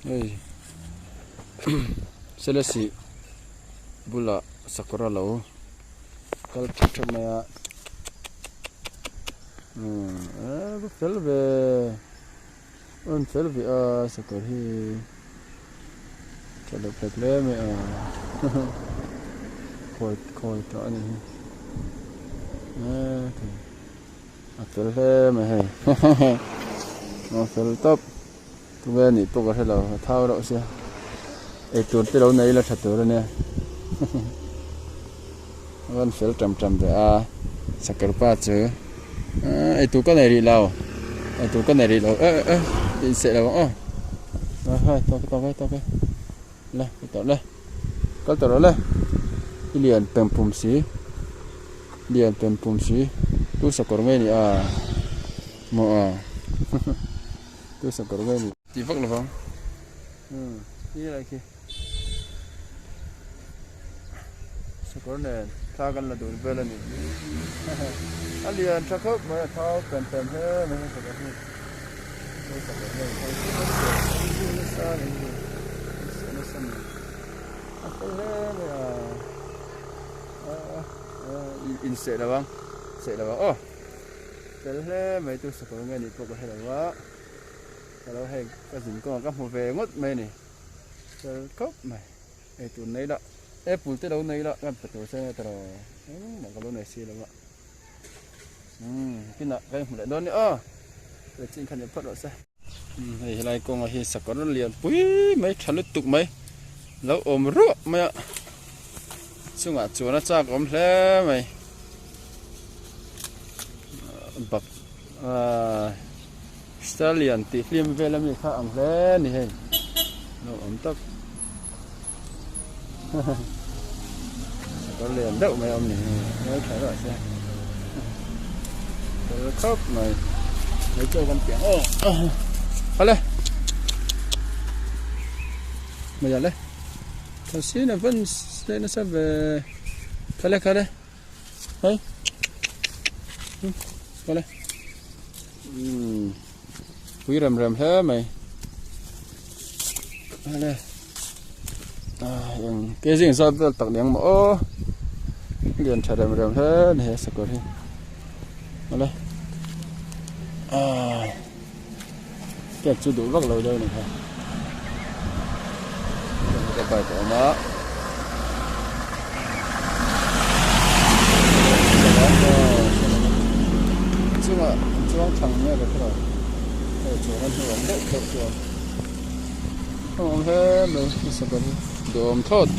Hei selesih bulah sakawr a lo kal thap thap mai a umm a fel ve a rawn fel ve a sakawr hi tha leh pek hle mai a khawi khawi tawh a nih hi a fel hle mai hei a fel tawp. Tunge a nih pawh ka hre lo a thau reuh sia eitur te lo nei ila tha tur ania a rawn fel tam tam ve a sakawr pa chu ahh eitur ka nei rih lo eitur ka nei rih lo eh eh inseh lo ang aw ah tawk e tawk e tawk e le ka tawrh le kal tawh rawh le i lian pem pum si lian pem pum si tu sakawr nge ni a maw a. Tu sakawr nge ni tih vak lovang umm khi lai khi sakawr nen thla kan la dun vel a ni a lian tha khawp mai a thau pen pen hle mai a sakawr hi tu sakawr nge ni nasa a ni nasa a ni a fel hle mai a inseh lo ang seh lo ang aw. Fel hle mai chu sakawr nge nih pawh ka hre lo a, ka lo hei ka zin kawngah ka hmu ve ngawt mai a ni, fel khawp mai, eitur nei lah apple te lo nei lah ka pe tur che nge tawh engmah ka lo nei si lo a, umm kinah ka inhmu leh dawn nia aw, hei chin kha ni phawt rawh se. Umm hei helai kawnga hi sakawr lian pui mai tha lutuk mai lo awm ruah mai a, chungah chuan a chak awm hle mai. Bak ahh stallion tih hlim vel ami kha ang hle a ni hei lo awm tak sakawr lian deuh mai a awm ni hei hmeltha reuh se fel khawp mai hei chu kan piang aw awle mai ale thasina van nasa ve khale khale. Hei kawle umm pui rem rem hle mai ale ah eng ke zing zat vel tak ni ang maw aw lian tha rem rem hle a ni he sakawr hi ale ah pek chu duh vak lo deuh a ni kha ka bike a awm a. Chungah an chuang thlang nge ka hre lo hei chuan a hnu awm deuh deuh chuan a awm hle mai nasa ber hi duhawm thlawt.